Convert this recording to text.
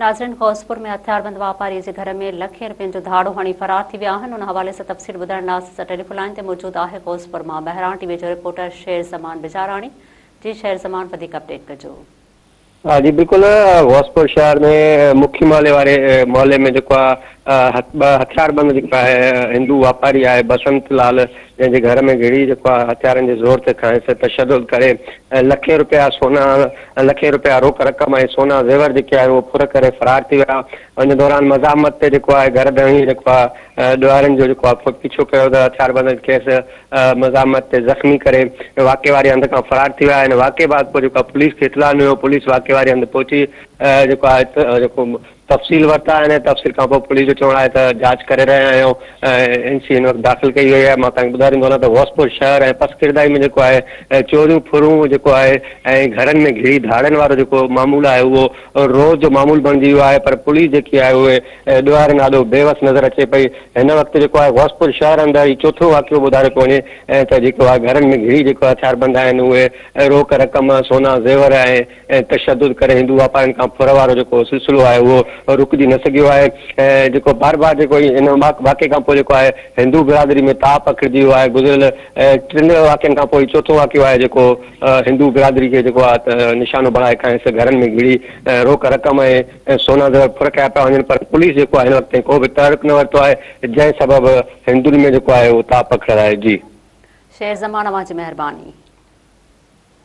ناظرين غوثپور ۾ هٿياربند واپاري جي گهر ۾ لکين رپين جو ڌاڙو هڻي فرار ٿي ويا آهن ان حوالي سان تفصيل ٻڌائڻ لاء اسان سان ٽيليفون لائين تي موجود آهي غوثپور مان مهراڻ ٽي وي جو رپورٽر شير زمان بجاراڻي جي شير زمان وڌيڪ اپڊيٽ ڪجو. ها جي بلڪل غوثپور شهر ۾ مکي محلي واري محلي ۾ جيڪو آهي ٻه هٿياربند جيڪو آهي هندو واپاري آهي بسنت لال جنهن جي گهر ۾ گهڙي جيڪو آهي هٿيارن جي زور تي کانئس تشدد ڪري لکين رپيا سونا لکين رپيا روڪ رقم ۽ سونا زيور جيڪي آهن اهو ڦر ڪري فرار ٿي ويا. ان دوران مزاحمت تي جيڪو آهي گهر ڌڻي جيڪو آهي ڏوهارين جو جيڪو آهي پيڇو ڪيو ته هٿياربندن کيس مزاحمت تي زخمي ڪري واقعي واري هنڌ کان فرار ٿي ويا. ان واقعي بعد پوء جيڪو آهي پوليس کي اطلاع مليو پوليس واقعي واري هنڌ پهچي جيڪو آهي جيڪو تفصيل ورتا آهن ۽ تفصيل کان پوء پوليس جو چوڻ آهي ته جاچ ڪري رهيا آهيون ۽ اين سي هن وقت داخل ڪئي وئي آهي مان توهان کي ٻڌائيندو هلان ته غوثپور شهر ۽ پسگردائي ۾ جيڪو آهي چوريون ڦرون جيڪو آهي ۽ گهرن ۾ گهڙي ڌاڙن وارو جيڪو معمول آهي اهو روز جو معمول بڻجي ويو آهي پر پوليس جيڪي آهي اهي ڏوهارين آڏو بيوس نظر اچي پئي هن وقت جيڪو آهي غوثپور شهر اندر هي چوٿون واقعو ٻڌايو پيو وڃي ته جيڪو آهي گهرن ۾ گهڙي جيڪو هٿياربند آهن اهي روڪ رقم سونا زيور ۽ ۽ تشدد ڪري هندو واپارين کان ڦر وارو جيڪو سلسلو آهي اهو رڪجي نه سگهيو آهي ۽ جيڪو بار بار جيڪو ان واقعي کان پوء جيڪو آهي هندو برادري ۾ تاء پکڙجي ويو آهي گذريل ٽن واقعن کان پوء هي چوٿون واقعو آهي جيڪو هندو برادري کي جيڪو آهي ته نشانو بڻائي کانئس گهرن ۾ گهڙي روڪ رقم ۽ سونا زيور ڦر ڪيا پيا وڃن پر پوليس جيڪو آهي هن وقت تائين ڪو به تحرڪ نه ورتو آهي جنهن سبب هندن ۾ جيڪو آهي اهو تاء پکڙيل آهي جي. شير زمان اوهان جي مهرباني.